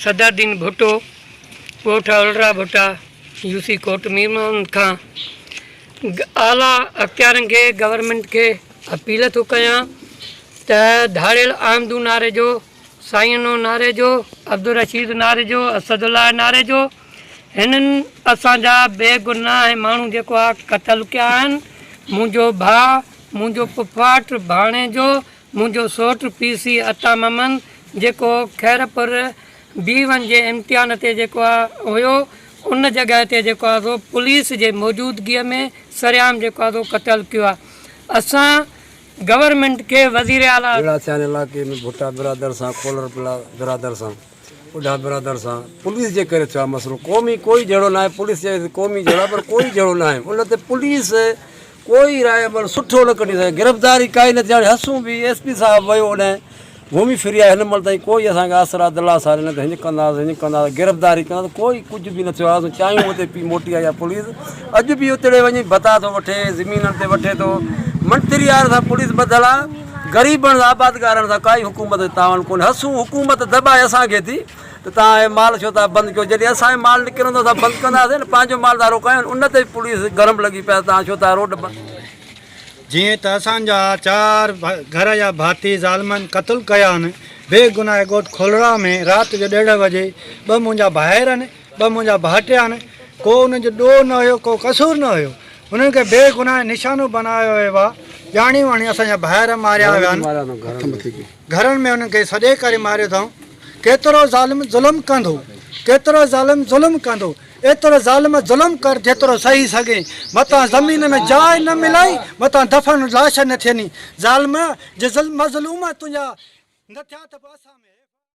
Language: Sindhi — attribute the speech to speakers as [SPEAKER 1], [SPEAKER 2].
[SPEAKER 1] صدر الدين ڀٽو ڳوٺ الرا ڀٽا يو سي ڪوٽ مير محمد کان اعليٰ اختيارن کي گورنمينٽ کي اپيل ٿو ڪيان ته ڌاڙيل احمدو ناريجو، سائينو ناريجو، عبدالرشيد ناريجو، اسد الله ناريجو هنن اسان جا بي گناهه ماڻهو جيڪو آ قتل ڪيا آهن منهنجو ڀاء منهنجو پڦاٽ ڀاڻيجو منهنجو سوٽ پي سي عطا محمد جيڪو خيرپور بي ون جي امتحان تي جيڪو آ هيو ان جڳهه تي جيڪو آ سو پوليس جي موجودگي ۾ سرعام جيڪو آ سو قتل ڪيو آ اسان گورنمينٽ کي وزير اعليٰ.
[SPEAKER 2] جهيڙا ٿيا آهن علائقي ۾ ڀٽا برادر سان ڪولر برادر سان اوڍا برادر سان پوليس جي ڪري ٿيو آهي مسئلو قومي ڪوئي جهيڙو ناهي پوليس چوي ٿي قومي جهيڙو آهي پر ڪوئي جهيڙو ناهي ان تي پوليس ڪوئي راء عمل سٺو نه ڪڍي سگهي گرفتاري ڪائي نه ٿي هاڻي هسون به ايس پي صاحب ويو اوڏانهن گهمي ڦري آيو هن مهل تائين ڪوئي اسان کي آسرا دلاسا ڏنو ته هيئن ڪنداسين هيئن ڪنداسين گرفتاري ڪنداسين ڪوئي ڪجهه به نه ٿيو آهي اسان چاهيون اتي پي موٽي آئي آهي پوليس اڄ به اتڙي وڃي ڀتا ٿو وٺي زمينن تي وٺي ٿو منتري وارن سان پوليس ٻڌل آهي غريبن سان آبادگارن سان ڪائي حڪومت جو تعاون ڪونهي هسون حڪومت دٻائي اسان کي ٿي ته توهان هي مال ڇو ٿا بند ڪيو جڏهن اسان جو مال نڪرندو اسان بند ڪنداسين نه پنهنجو مال ٿا روڪايون ان تي به پوليس گرم لڳي پئي آهي توهان ڇو ٿا روڊ بند
[SPEAKER 3] جيئن ته اسان جا چار گهر جا ڀاتي ظالمن قتل ڪيا آهن بي گناهه ڳوٺ کولڙا ۾ رات جو ڏيڍ وڄي ٻه منهنجا ڀائر آهن ٻه منهنجا ڀائٽيا آهن ڪو انهن جو ڏوهه نه هيو ڪو قصور نه هيو انهن کي بي گناهه نشانو بنايو ويو آهي ڄاڻي واڻي اسان جا ڀائر ماريا ويا آهن گهرن ۾ انهن کي سڏي ڪري ماريو اٿائون. ڪيترو ظالم ظلم ڪندو، ڪيترو ظالم ظلم ڪندو، ايترو ظالم ظلم ڪر جيترو سهي سگهين، متان زمين ۾ جاء نه ملئي، متان دفن لاش نه ٿيني، ظالم جي مظلوم تنهنجا نه ٿيا ته به اسان ۾.